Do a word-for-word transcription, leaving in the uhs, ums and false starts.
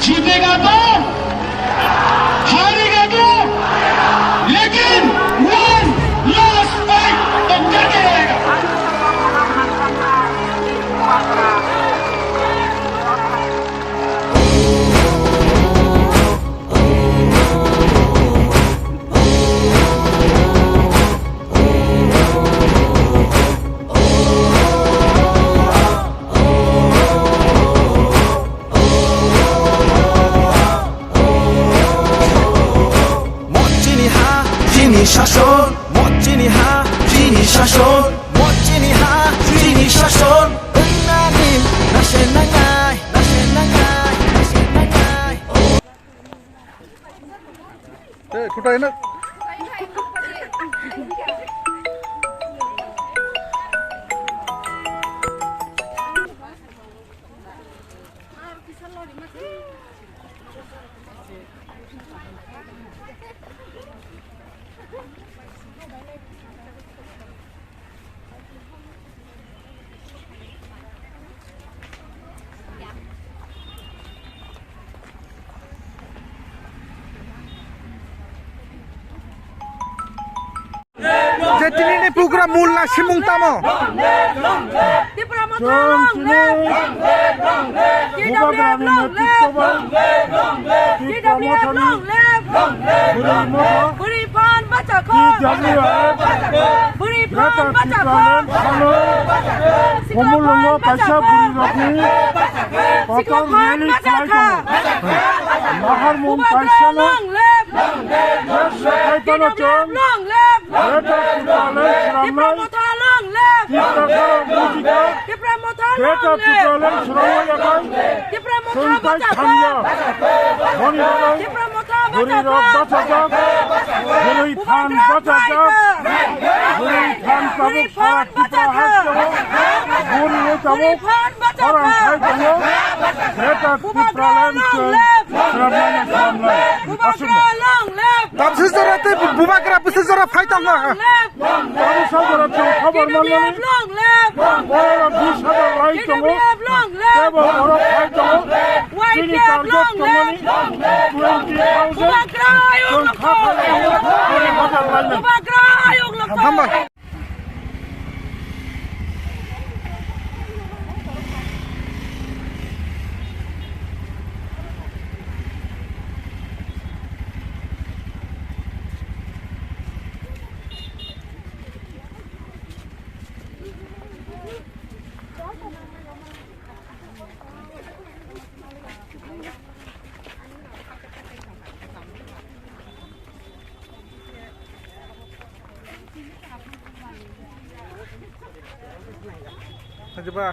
जीतेगा तो, हारेगा तो, लेकिन one last fight तो करके रहेगा। Mo chini ha, chini shason. Mo chini ha, chini shason. Mo chini ha, chini shason. Wngna din, nase nangnai, nase nangnai, nase nangnai. Eh, kutai na. Je tinini program mul na simung tamo? Tipra Motha long live! T W F long live! T W F long live! Bwrwi phan bacha kho! Bwrwi phan bacha kho! Sikla phan bacha kho! Sikla phan bacha kho! Nahar mung kaisa no. Yes, hai tano chong. Long live! Greater Tipraland swnamnai. Tipra Motha long live! Tipra Motha long live! Greater Tipraland swnamnai yakai. Tipra Motha bacha kho! Boni bagwi Tipra Motha bacha kho! Bwrwi rok bacha jak. Bwrwi phan bacha jak. Bwrwi phan tabuk sara Tipra haste o. Bwrwi rok tabuk. Khorang khai tongo, Greater Tipraland chwng swnamnani swnamnai. Aswkno. Tabuksa jora tei Bubagra bwswk jora phai tongo. Tabuksa jora chwng khobor manmani. Borok rok bish hajar lai tongo. Tei bo borok phai tongo. Chini target tongmani twenty thousand. Chwng kha phai tongo kuri hajar lai nai. Hambai. Diba?